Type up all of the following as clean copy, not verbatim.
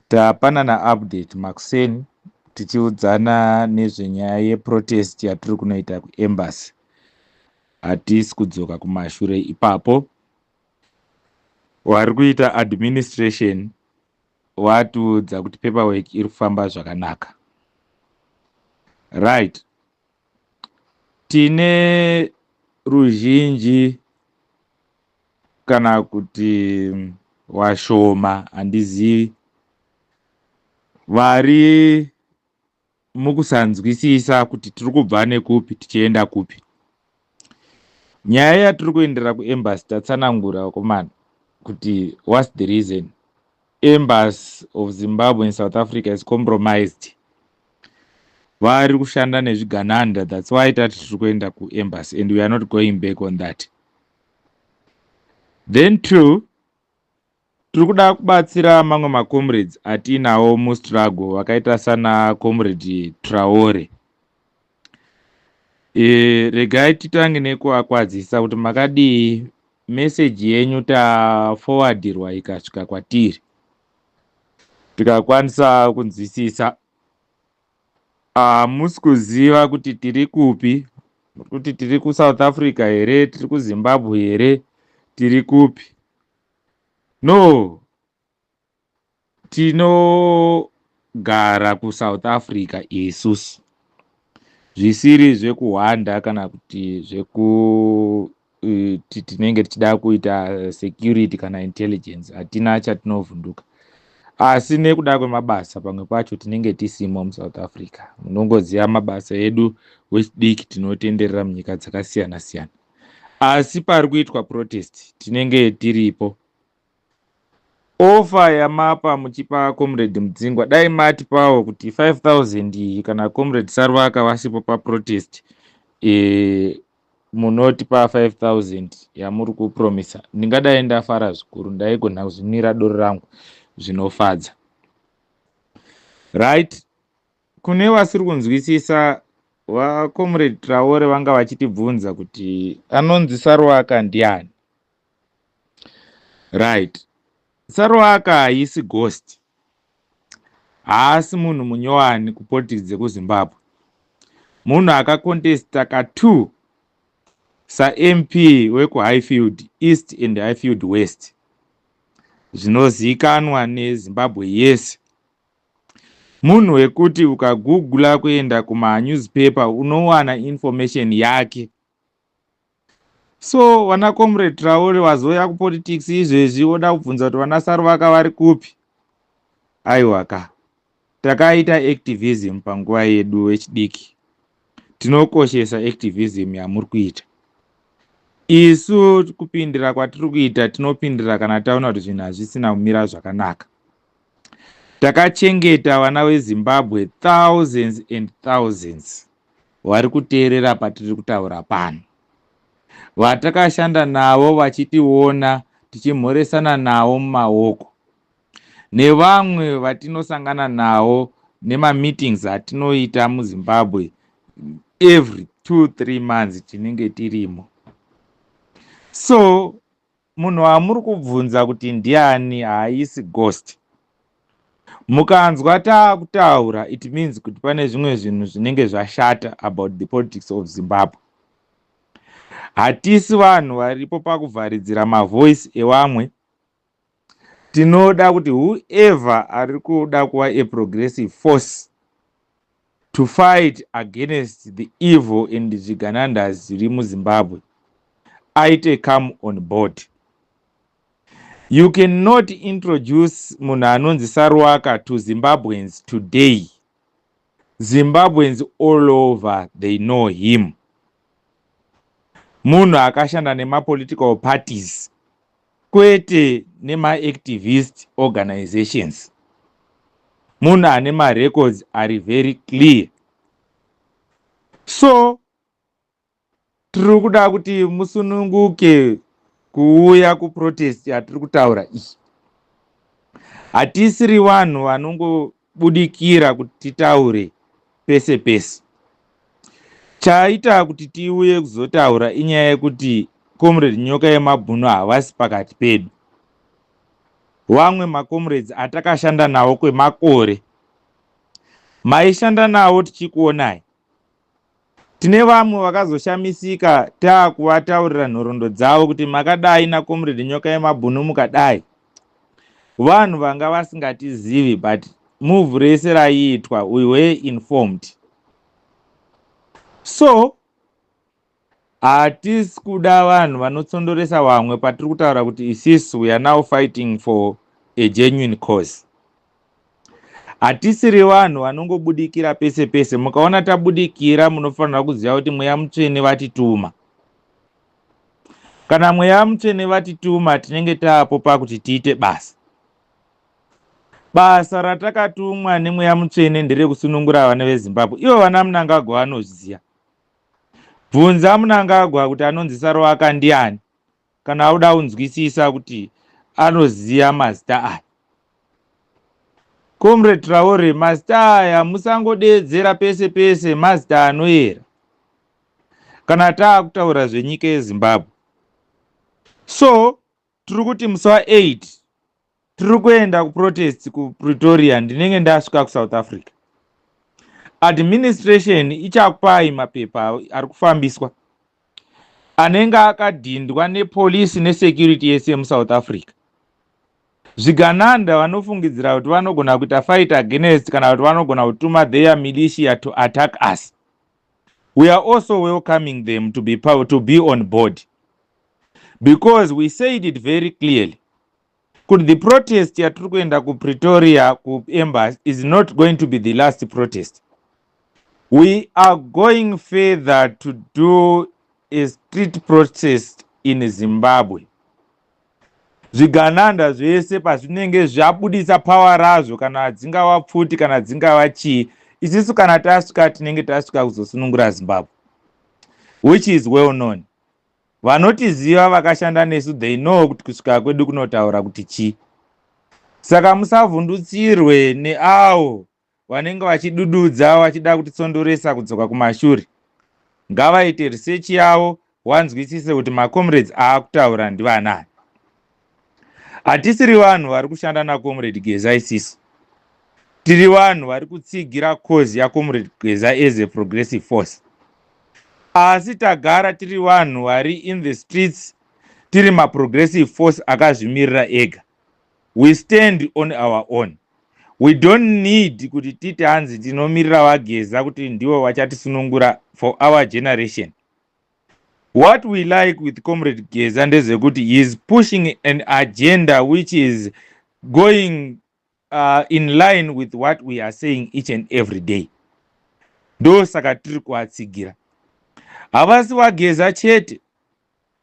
Tapanana update makuseni tichiudzana nezvenyaya yeprotest yatiri kunoita kuembassy. Hatisi kudzoka kumashure ipapo. Vari kuita administration vatiudza kuti paperwork iri kufamba zvakanaka. Right, tine ruzhinji kana kuti washoma, handizivi, vari mukusanzwisisa kuti tiri kubva nekupi tichienda kupi. Nyaya yatiri kuendera kuembassy, tatsanangura vakomana kuti what's the reason. Embassy of Zimbabwe in South Africa is compromised, vari kushanda nezvigananda. That's why tati tiri kuenda kuembassy and we are not going back on that. Then two, tiri kuda kubatsira mamwe macomrades atiinawo mustruggle, vakaita sana Comrade Traore. Regai titange nekuvakwadzisa kuti makadii. Meseji yenyu taforwardhirwa ikasvika kwatiri, tikakwanisa kunzwisisa. Hamusi kuziva kuti tiri kupi, kuti tiri kuSouth Africa here, tiri kuZimbabwe here, tiri kupi? No, tinogara kuSouth Africa isusu, zvisiri zvekuhwanda kana kuti zvekuti tinenge tichida kuita security kana intelligence. Hatina chatinovhunduka, asi nekuda kwemabasa pamwe pacho tinenge tisimo muSouth Africa. Munongoziva mabasa edu wechidiki, tinotenderera munyika dzakasiyana siyana, asi pari kuitwa protest tinenge tiripo. Offer yamapa muchipa Comrade Mudzingwa, dai matipawo kuti 5000 iyi, kana Comrade Sarwaka vasipo paprotest, munotipa 5000 yamuri kupromisa, ndingadai ndafara zvikuru, ndaigona kuzvinwira doro rangu zvinofadza. Right, kune vasiri kunzwisisa, vaComrade Traore vanga vachitibvunza kuti anonzi Sarwaka ndiani. Right, Sarwaka haisi ghost, haasi munhu munyowani kupolitics dzekuZimbabwe. Munhu akakontesta ka2 saMP wekuHighfield East and Highfield West, zvinozivikanwa neZimbabwe yese. Munhu wekuti ukagugula, kuenda kumanewspaper, unowana information yake. So vana Comrade Traore vazouya kupolitics izvezvi, voda kubvunza kuti vana Saruvaka vari kupi. Aiwa ka, takaita activism panguva yedu wechidiki. Tinokoshesa activism yamuri kuita. Isu kupindira kwatiri kuita, tinopindira kana taona kuti zvinhu hazvisina kumira zvakanaka. Takachengeta vana veZimbabwe, thousands and thousands vari kuteerera patiri kutaura pano, vatakashanda navo vachitiona tichimhoresana navo mumaoko, nevamwe vatinosangana navo nemameetings atinoita muZimbabwe every 2-3 months, tinenge tirimo. So munhu wamuri kubvunza kuti ndiani haisi ghost. Mukanzwa taakutaura, it means kuti pane zvimwe zvinhu zvinenge zvashata about the politics of Zimbabwe. Hatisi vanhu varipo pakuvharidzira mavoice evamwe. Tinoda kuti whoever ari kuda kuva a progressive force to fight against the evil and zviganandas zviri muZimbabwe aite come on board. You cannot introduce munhu anonzi Saruwaka to Zimbabweans today. Zimbabweans all over, they know him. Munhu akashanda nemapolitical parties, kwete nemaactivist organizations. Munhu ane marecords ari very clear. So tiri kuda kuti musununguke kuuya kuprotest yatiri kutaura iyi. Hatisiri vanhu vanongobudikira kuti titaure pese pese. Chaita kuti tiuye kuzotaura inyaya yekuti Comrade Nyoka Yemabhunu havasi pakati pedu. Vamwe macomrades atakashanda nawo kwemakore, maishanda nawo tichikuonai. Tine vamwe vakazoshamisika taakuvataurira nhoroondo dzavo kuti makadai nacomrade Nyoka Yemabhunu, mukadai. Vanhu vanga vasingatizivi, but move rese raiitwa, we were informed. So hatisi kuda vanhu vanotsondoresa vamwe patiri kutaura kuti isisu we are now fighting for a genuine cause. Hatisiri vanhu vanongobudikira pese pese. Mukaona tabudikira, munofanira kuziva kuti Mweya Mutsvene vatituma. Kana Mweya Mutsvene vatituma, tinenge taapo pakuti tiite basa. Basa ratakatumwa neMweya Mutsvene nderekusunungura vana veZimbabwe. Ivo vana Munangagwa vanozviziva. Bvunza Munangagwa kuti anonzi Sarovaka ndiani, kana auda kunzwisisa kuti anoziva mazita aya. Comrade Traore, mazita aya musangodeedzera pese pese. Mazita anoyera kana taakutaura zvenyika yeZimbabwe. So tiri kuti musi wa8 tiri kuenda kuprotest kuPretoria. Ndinenge ndasvika kuSouth Africa. Administration ichakupai mapepa ari kufambiswa anenge akadhindwa nepolisi nesecurity yese yemuSouth Africa. Zvigananda vanofungidzira kuti vanogona kuita fight against kana kuti vanogona kutuma their militia to attack us, we are also welcoming them to be on board, because we said it very clearly kuti the protest yatiri kuenda kuPretoria kuembassy is not going to be the last protest. We are going further to do a street protest in Zimbabwe. Zvigananda zvese pazvinenge zvabudisa power razvo, kana dzingava pfuti, kana dzingava chii, isisu kana tasvika, tinenge tasvika kuzosunungura Zimbabwe, which is well known. Vanotiziva, vakashanda nesu, they know kuti kusvika kwedu kunotaura kuti chii. Saka musavhundutsirwe neavo vanenge vachidududza vachida kutitsondoresa kudzoka kumashure. Ngavaite research yavo, wanzwisise kuti macomrades aakutaura ndivanani. Hatisiri vanhu vari kushanda nacomrade Geza. Isisu tiri vanhu vari kutsigira cause yacomrade Geza as a progressive force, asi tagara tiri vanhu vari in the streets, tiri maprogressive force akazvimirira ega. We stand on our own. We don't need kuti titi hanzi tinomirira vaGeza kuti ndivo vachatisunungura for our generation. What we like with Comrade Geza ndezvekuti he is pushing an agenda which is going in line with what we are saying each and every day. Ndosaka tiri kuvatsigira. Havasi vaGeza chete,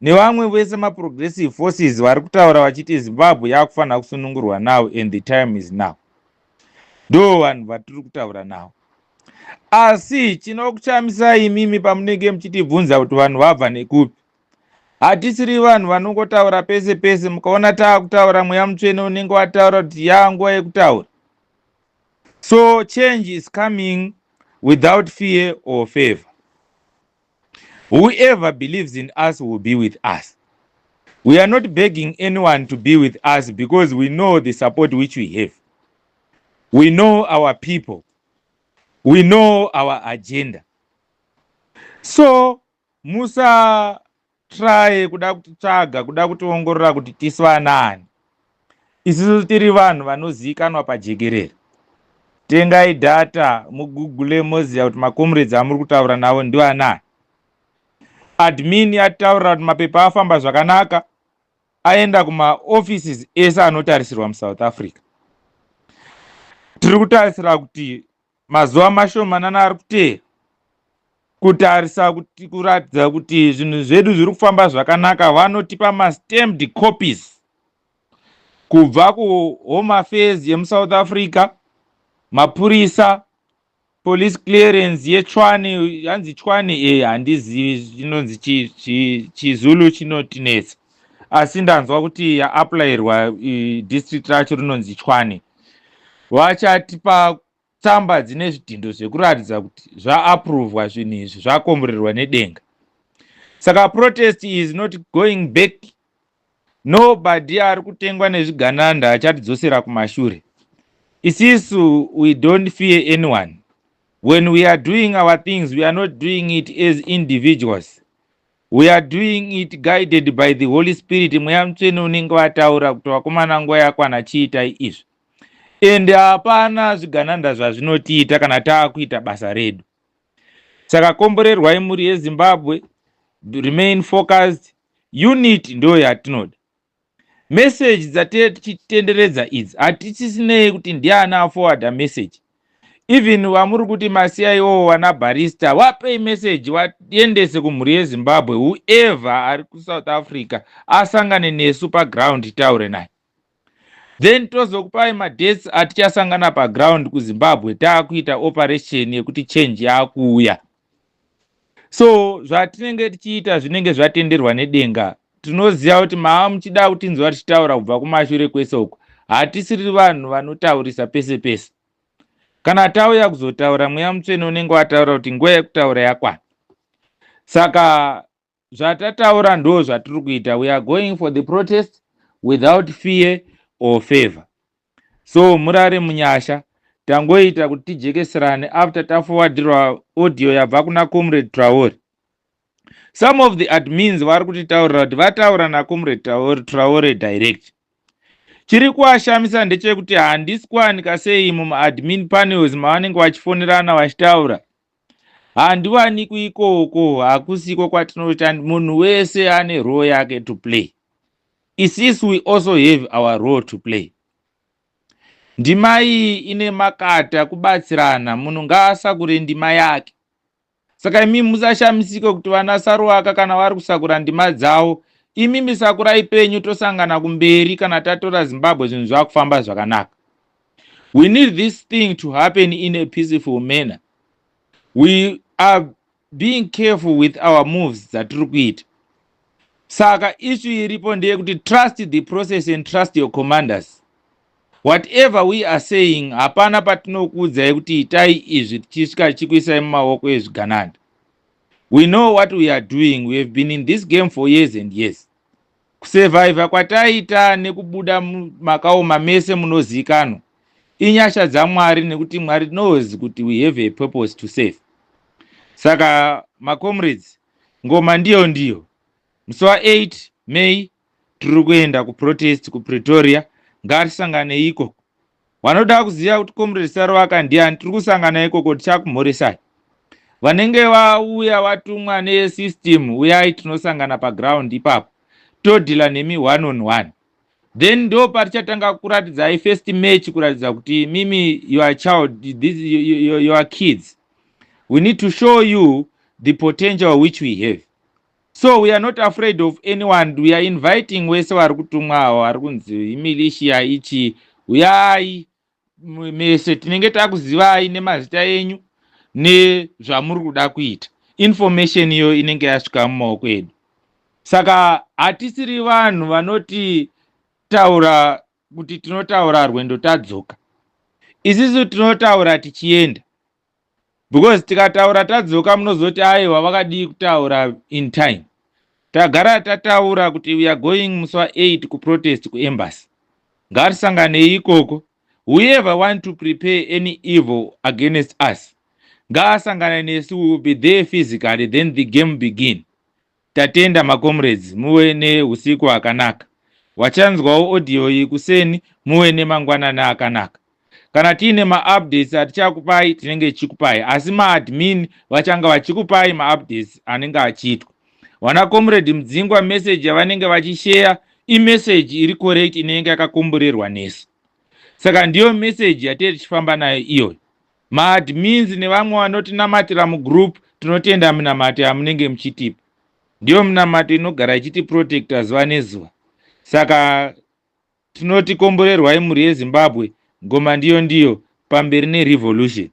nevamwe vese maprogressive forces vari kutaura vachiti Zimbabwe yakufanira kusunungurwa now and the time is now. Ndo vanhu vatiri kutaura navo. Asi chinokuchamisai imimi pamunenge muchitibvunza kuti vanhu vabva nekupi, hatisiri vanhu vanongotaura pese pese. Mukaona taakutaura, Mweya Mutsvene unenge wataura kuti yanguva yekutaura. So change is coming without fear or favor. Whoever believes in us will be with us. We are not begging anyone to be with us because we know the support which we have. We know our people, we know our agenda. So musatry kuda kutitsvaga, kuda kutiongorora kuti tisu vanaani. Isusu tiri vanhu vanozivikanwa pajekerere. Tengai data, mugoogle, moziva kuti macomrades amuri kutaura navo ndivanani. Admin yataurira kuti mapepa afamba zvakanaka, aenda kumaoffices ese anotarisirwa muSouth Africa. Tiri kutarisira kuti mazuva mashomanana ari kuteera, kutarisa kuti kuratidza kuti zvinhu zvedu zviri kufamba zvakanaka, vanotipa mastamped copies kubva kuHome Affairs yemuSouth Africa, mapurisa, police clearance yeTshwane. Hanzi Tshwane, handizivi chinonzi chiZulu chinotinetsa, asi ndanzwa kuti yaapplyirwa district racho rinonzi Tshwane. Vachatipa tsamba dzine zvidhindo zvekuratidza kuti zvaapprovwa zvinhu izvi, zvakomborerwa nedenga. Saka protest is not going back. Nobody ari kutengwa nezvigananda achatidzosera kumashure. Isisu, we don't fear anyone. When we are doing our things, we are not doing it as individuals. We are doing it guided by the Holy Spirit. Mweya Mutsvene unenge wataura kuti, "Vakomana, nguva yakwana, chiitai izvi." Ende hapana zvigananda zvazvinotiita kana taakuita basa redu. Saka komborerwai, mhuri yeZimbabwe. Remain focused. Unity ndo yatinoda. Meseji dzatee tichitenderedza idzi, hatichisinei kuti ndiani aforwarda message. Even vamuri kuti maCIO, vana barista, vapei meseji vaendese kumhuri yeZimbabwe. Whoever ari kuSouth Africa asangane nesu paground, taure naye, then tozokupai madates atichasangana paground kuZimbabwe, taakuita operation yekuti change yaakuuya. So zvatinenge tichiita zvinenge zvatenderwa nedenga. Tinoziva kuti maa muchida kutinzwa tichitaura kubva kumashure kwese uko. Hatisiri vanhu vanotaurisa pese pese. Kana tauya kuzotaura, Mweya Mutsvene unenge wataura kuti nguva yekutaura yakwana. Saka zvatataura ndo zvatiri kuita. We are going for the protest without fear or favor. So murare munyasha. Tangoita kuti tijekeserane after taforwardirwa audio yabva kuna Comrade Traore. Some of the admins vari kutitaurira kuti vataura naComrade Traore direct. Chiri kuvashamisa ndechekuti handisi kuwanika sei mumaadmin panels mavanenge vachifonerana vachitaura. Handiwanikwi ikoko. Hakusiko kwatinoita. Munhu wese ane role yake to play. Isisu, we also have our role to play. Ndima iyi ine makata kubatsirana. Munhu ngaasakure ndima yake. Saka imi musashamisike kuti vana Saruwaka kana vari kusakura ndima dzavo, imi misakurai penyu. Tosangana kumberi kana tatora Zimbabwe, zvinhu zvakufamba zvakanaka. We need this thing to happen in a peaceful manner. We are being careful with our moves dzatiri kuita. Saka issue iripo ndeyekuti trust the process and trust your commanders. Whatever we are saying, hapana patinokuudzai kuti itai izvi tichisvika tichikuisai mumaoko ezvigananda. We know what we are doing. We have been in this game for years and years. Kusurvivha kwataita nekubuda makaoma mese munozivikanwa, inyasha dzaMwari, nekuti Mwari knows kuti we have a purpose to save. Saka macomrades, ngoma ndiyo ndiyo. Musi wa8 May tiri kuenda kuprotest kuPretoria. Ngatisangane ikoko. Vanoda kuziva kuti Comrade Sarovaka ndiani, tiri kusangana ikoko, tichakumhoresai. Vanenge vauya vatumwa nesystem, uyai, tinosangana paground ipapo, todeala nemi one on one. Then ndo patichatanga kuratidzai first match, kuratidza kuti mimi, your child, this, your kids, we need to show you the potential which we have. So we are not afraid of anyone. We are inviting wese vari kutumwa avo vari kunzi imilitia ichi. Uyai mese, tinenge takuzivai nemazita enyu nezvamuri kuda kuita. Information iyo inenge yasvika mumaoko edu. Saka hatisiri vanhu vanoti taura kuti tinotaura rwendo tadzoka. Isisu tinotaura tichienda, because tikataura tadzoka, munozoti, "Aiwa, vakadii kutaura in time?" Tagara tataura kuti we are going musi wa8 kuprotest kuembassy. Ngatisanganei ikoko. Whoever want to prepare any evil against us ngaasangane nesu. We will be there physically. Then the game begin. Tatenda, macomrades. Muve neusiku hwakanaka. Wachanzwawo audio iyi kuseni, muve nemangwanani akanaka. Kana tiine maupdates atichakupai, tinenge tichikupai, asi maadmin vachanga vachikupai maupdates anenge achiitwa. Vana Comrade Mudzingwa, meseji yavanenge vachisheya imeseji iri correct, inenge yakakomborerwa nesu. Saka ndiyo meseji yatee tichifamba nayo iyoyo. Maadmins nevamwe vanotinamatira mugroup, tinotenda minamato yamunenge muchitipa. Ndiyo minamato inogara ichitiprotecta zuva nezuva. Saka tinoti komborerwai, mhuri yeZimbabwe. Ngoma ndiyo ndiyo. Pamberi nerevolution.